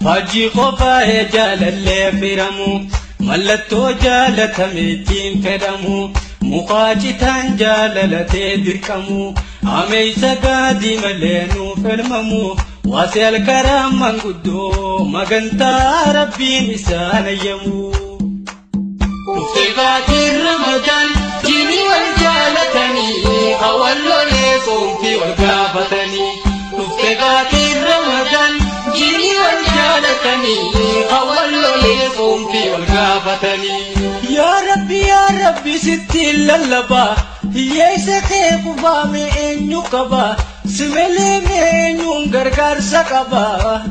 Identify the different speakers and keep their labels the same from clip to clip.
Speaker 1: Faajjii qofaa'ee jaalallee firamu mallattoo jaalatameettiin fedhamu mukaa citaan jaalalatee dirqamu ameeysa gaadii malee nuuf elmamu waasee alkaraa manguddoo magantaa rabbiin isaan ayyamu.
Speaker 2: Dhuftee baatiin Ramadaan jiini wal jaalatanii hawallolee soomtii wal gaafatanii. Dhuftee baatiin Ramadaan jiini wal jaalatanii hawallolee soomtii wal gaafatanii.
Speaker 1: Yaa Rabbi yaa Rabbi sitti lallabaa hiyyeessa kee kufaame eenyu qaba si malee eenyuun gargaarsa qaba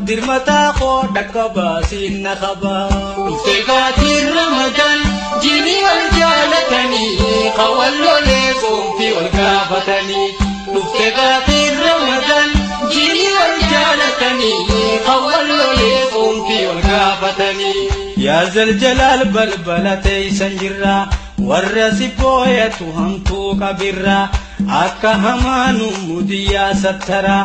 Speaker 1: dirmataa koo dhaqqaba siinna qaba.
Speaker 2: Dhuftee baatiin Ramadaan jiini wal jaalatanii hawallolee soomtii wal gaafatanii. Dhuftee baatiin Ramadaan jiini wal jaalatanii hawallolee soomtii wal gaafatanii.
Speaker 1: Yaa zaljalaal balbala teeysan jirra warra si booyatu hamtuu qabirra akka hamaanu mudiyyaa sattara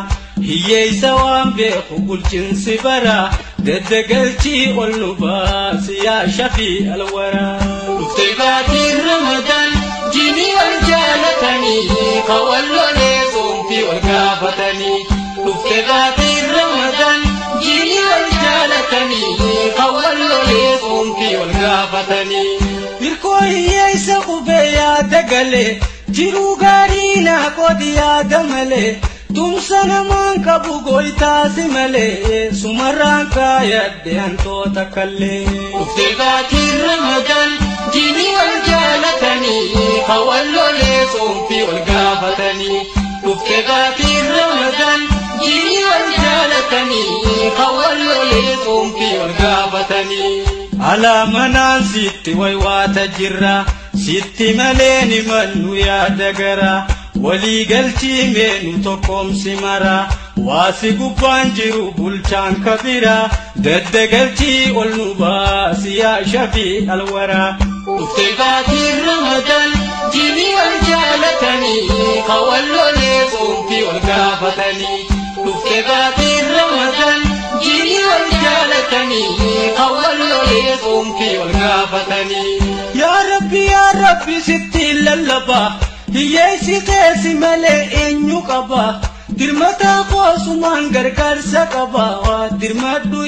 Speaker 1: hiyyeeysa waan beeku bulchinsi bara daddagalchii ol nu baasi yaa shafii alwaraa.
Speaker 2: Dhuftee baatiin Ramadaan jiini wal jaalatanii hawallolee soomtii wal gaafatanii. Dhuftee baatiin Ramadaan jiini wal jaalatanii hawallolee soomtii wal gaafatanii.
Speaker 1: Hirkoo hiyyeessa qubee yaada galee jiruu gaarii naa qoodi yaada malee tumsa namaan qabu goytaasi malee sumarraan kaayadde hantoota kallee.
Speaker 2: Dhuftee baatiin Ramadaan jiini wal jaalatanii hawallolee soomtii wal gaafatanii. Dhuftee baatiin Ramadaan jiini wal jaalatanii hawallolee soomtii wal gaafatanii.
Speaker 1: Alaa manaan sitti waywaata jirra sitti malee ni mannu yaada gara walii galchii meenu tokkoomsi mara waasi gubbaan jiru bulchaan kabira daddagalchii ol nu baasi yaa shafii alwaraa.
Speaker 2: Dhuftee baatiin Ramadaan jiini wal jaalatanii hawallolee soomtii wal gaafatanii. Dhuftee baatiin Ramadaan jiini wal jaalatanii hawallolee soomtii wal gaafatanii.
Speaker 1: Yaa Rabbi yaa Rabbi sitti lallabaa hiyyeessi keessi malee eenyu qaba dirmataa koosumaan gargaarsa qaba dirmadhu.